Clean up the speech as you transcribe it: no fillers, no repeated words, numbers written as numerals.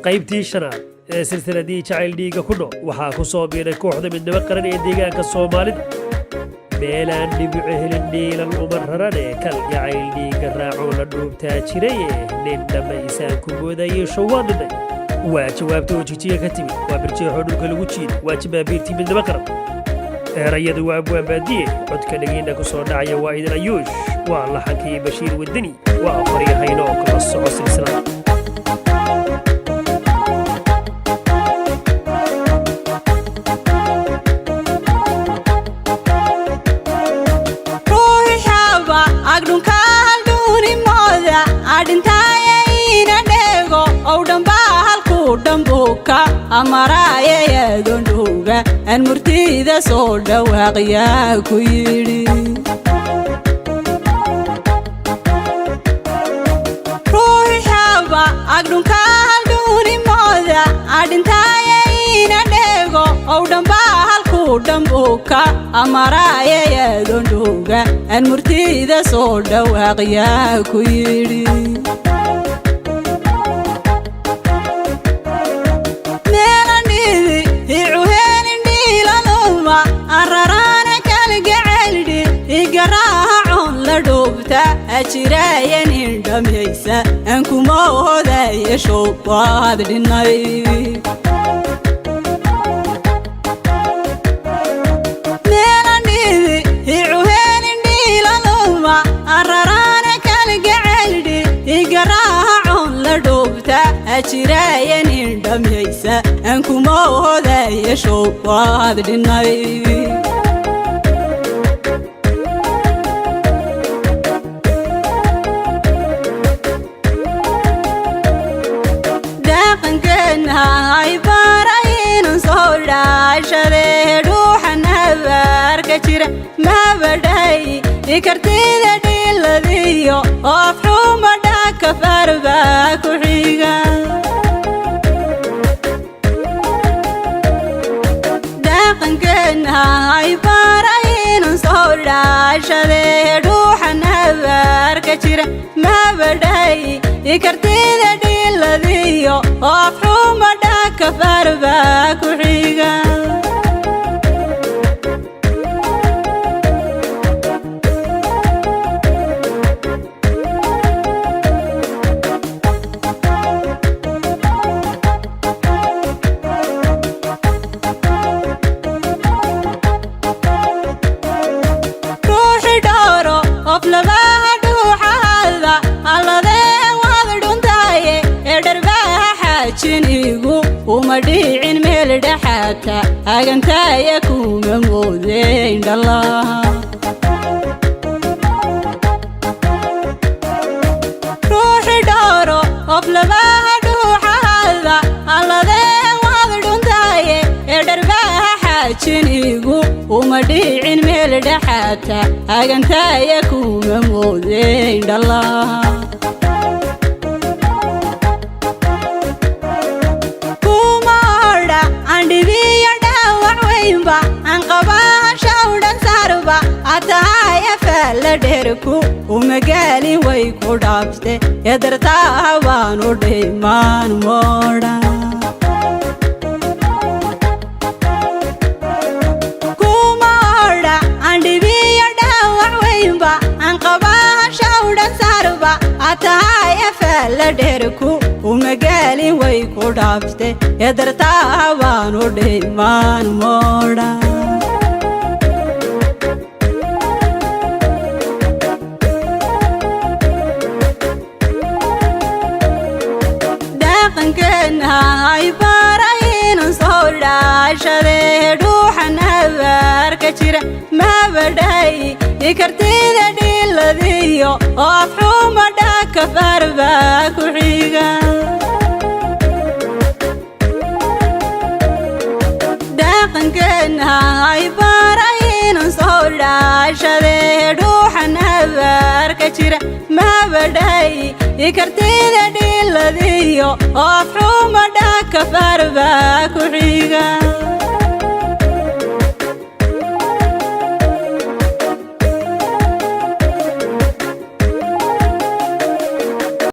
Qaybtii shanaad ee silsiladii Jacayl Dhiigga ku Nool waxaa ku soo biiray kooxda Midnimo Qaran ee deegaanka Soomaalida. Meelaan dhibico helin dhiilan uma rarane, kalgacayl dhiigga raacoo la dhuubtaa jiraye, nin dhammaysaan ku moodayay shawaadhinay. Waa jawaabta oo Jijiga ka timid, waa birjeexoo dhulka lagu jiiday, waa jabaabiirtii Midnimo Qaran. Erayadu waa Abwaan Baadiye, codka dhagiinna ku soo dhacaya waa Idin Ayuush, waa laxankii Bashiir Wadani, waa Qoryahayno oo kala soco silsilada. Ruuxaba agdhunka haldhuunimooda adhintaayayna dheego ow dhambaa halkuu dhambuka amaraayayadondhowga aan murtida soo dhawaaqyaa ku yidhi. Ruuxaba agdhunka haldhuunimooda adhintaayayna dheego ow dhambaa halkuu dhambuka amaraayayadondhowga aan murtida soo dhawaaqyaa ku yidhi. Meelandhidi icuheenindhiilaluma araraana kalgaceldhi igaraacon la dhuubta ajiraayan indhamaysa aan kuma hodaya showbaad dhinay. Meelandhidi icuheenindhiilaluma araraana kalgaceldhi igaraacon la dhuubta ajiraayan indhamaysa aan kuma hodaya showbaad dhinay. Dhaqankeenna ay baraynan soo dhaashadee dhuuxan habaarka jira mabadhay ikartida dhiladiyo oo afxuma dhaka farba ku xiga. Dhaqankeenna ay baraynan soo dhaashadee dhuuxan habaarka jira mabadhay ikartida dhiladiyo oo afxuma dhaka farba ku xiga. Ruuxi dhooro qof labaha dhuuxahada alladee waad dhuntaaye ee dharbaha xaajinigu uma dhiicin meel dhexaata agantaaya kuma moodeyn dhalaha. Ruuxi dhooro qof labaha dhuuxahada alladee waad dhuntaaye ee dharbaha xaajinigu uma dhiicin meel dhexaata agantaaya kuma moodeyn dhalaha. Kuma odha andhibiyo dhaawac weynba aan qabahashawdhan saarba atahaya faalla dherku umagaalin way ku dhaafte ee dartaa baanu dhimaan moodha. Kuma odha andhibiyo dhaawac weynba aan qabahashawdhan saarba atahaya faalla dherku umagaalin way ku dhaafte ee dartaa baanu dhimaan moodha. Dhaqankeenna ay baraynan soo dhaashadee dhuuxan habaarka jira mabadhay ikartida dhiladiyo oo afxuma dhaka farba ku xiga. Dhaqankeenna ay baraynan soo dhaashadee dhuuxan habaarka jira mabadhay ikartida dhiladiyo oo afxuma dhaka farba ku xiga.